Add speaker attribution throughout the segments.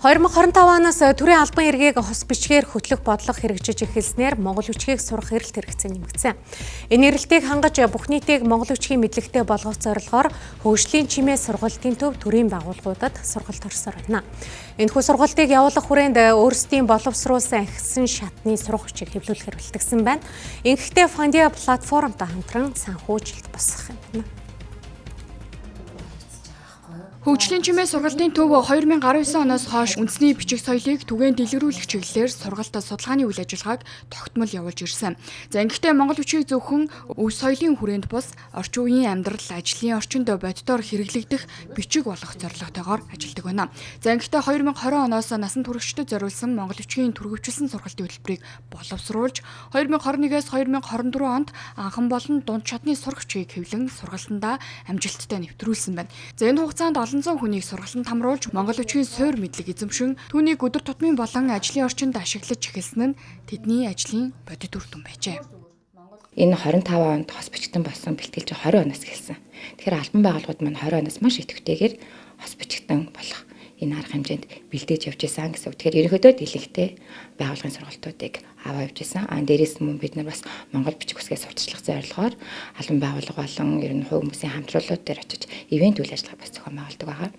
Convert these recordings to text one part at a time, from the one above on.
Speaker 1: 2025 оноос төрийн албан эргийг хос бичгээр хөтлөх бодлого хэрэгжиж эхэлснээр монгол бичгийг сурах эрэлт хэрэгцээ нэмэгдсэн. Энэ эрэлтийг хангаж бүх нийтийг монгол бичгийн мэдлэгтэй болгох зорилгоор хөгжлийн чимээ сургалтын төв төрийн байгууллагуудад сургалт орсоор байна. Энэхүү сургалтыг явуулах хүрээнд өөрсдийн боловсруулсан ахисан шатны сурах хүчийг хэвлүүлэхээр бэлтгэсэн байна. Ингэхдээ Fandia платформтой хамтран санхүүжилт босгох юм байна.
Speaker 2: Хөгжлийн чимээ сургалтын төв 2019 оноос хойш үндэсний бичиг соёлыг түгээн дэлгэрүүлэх чиглэлээр сургалт судалгааны үйл ажиллагааг тогтмол явуулж ирсэн. За ингэхдээ монгол бичгийг зөвхөн өв соёлын хүрээнд бус орчин үеийн амьдрал, ажлын орчинд бодитоор хэрэглэгдэх бичиг болгох зорилготойгоор ажилладаг байна. За ингэхдээ 2020 оноос насан туршидад зориулсан монгол бичгийн төрөвчлсөн сургалтын хөтөлбөрийг боловсруулж 2021-ээс 2024 онд анхан болон дунд шатны сурах бичгийг хэвлэн сургалтандаа амжилттай нэвтрүүлсэн байна. За энэ хугацаанд олон зуун хүнийг сургалтанд хамруулж монгол бичгийн суур мэдлэг эзэмшин түүнийг өдөр тутмын болон ажлын орчинд ашиглаж эхэлсэн нь тэдний ажлын бодит үр дүн байжээ.
Speaker 3: Энэ 25 онд хос бичгтэн болсон бэлтгэл чинь 20 оноос эхэлсэн. Тэгэхээр албан байгууллагууд маань 20 оноос маш идэвхтэйгээр хос бичгтэн болох энэ арга хэмжээнд бэлдэж явж исэн гэсэн үг. Тэгэхээр ерөнхийдөө дийлэнхтэй байгууллагын сургалтуудыг аваа явж исэн. А дээрээс нь мөн бид нар бас монгол бичиг үсгээ сурталчлах зорилгоор албан байгууллага болон ер нь хувь хүмүүсийн хамтруулууд дээр очиж ивент үйл ажиллагаа бас зохион байгуулдаг байгаа.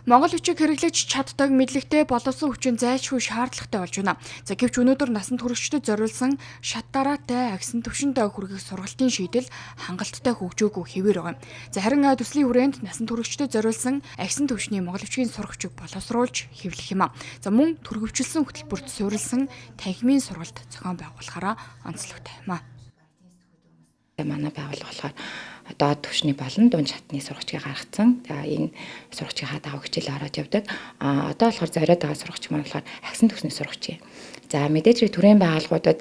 Speaker 2: Монгол бичиг хэрэглэж чаддаг мэдлэгтэй боловсон хүчин зайлшгүй шаардлагатай болж байна. За гэвч өнөөдөр насан туршидад зориулсан шат дараатай агсан түвшинд хүргэх сургалтын шийдэл хангалттай хөгжөөгүй хэвээр байгаа юм. За харин төслийн хүрээнд насан туршидад зориулсан агсан түвшний монгол бичгийн сурах хүчийг боловсруулж хэвлэх юм а. За мөн төрөвчлсөн хөтөлбөрт суурилсан танхимын сургалт зохион байгуулахаараа онцлогтой юм а.
Speaker 3: Манай байгууллага болохоор доод түвшний болон дунд шатны сургачийг гаргацсан. За энэ сургачийнхаа дагуу хичээл ороод явдаг. А одоо болохоор зориод байгаа сургагч маань болохоор агсан түвшний сургагч юм. За мэдээж хэрэг төрийн байгууллагуудад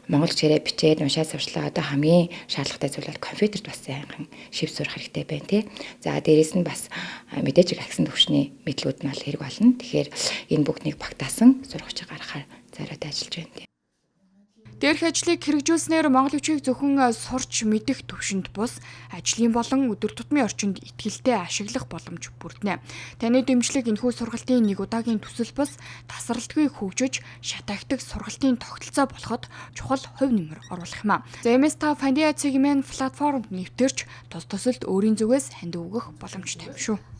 Speaker 3: монгол бичгээрээ бичээд уншаад сурчлаа. Одоо хамгийн шаардлагатай зүйл бол компьютерт бас сайхан шив сурах хэрэгтэй байна тий. За дээрээс нь бас мэдээж хэрэг агсан түвшний мэдлгүүд нь бол хэрэг болно. Тэгэхээр энэ бүгднийг багтаасан сургагчийг гаргахаар зориод ажиллаж байна тий.
Speaker 2: Дээрх ажлыг хэрэгжүүлснээр монгол бичгийг зөвхөн сурч мэдэх түвшинд бус ажлын болон өдөр тутмын орчинд итгэлтэй ашиглах боломж бүрднэ. Таны дэмжлэг энэхүү сургалтын нэг удаагийн төсөл бус тасралтгүй хөгжиж шатаагдаг сургалтын тогтолцоо болоход чухал хувь нэмэр оруулах юм а. За MS5 Fandia Segment платформд нэвтэрч тус төсөлд өөрийн зүгээс хандив өгөх боломжтой юм шүү.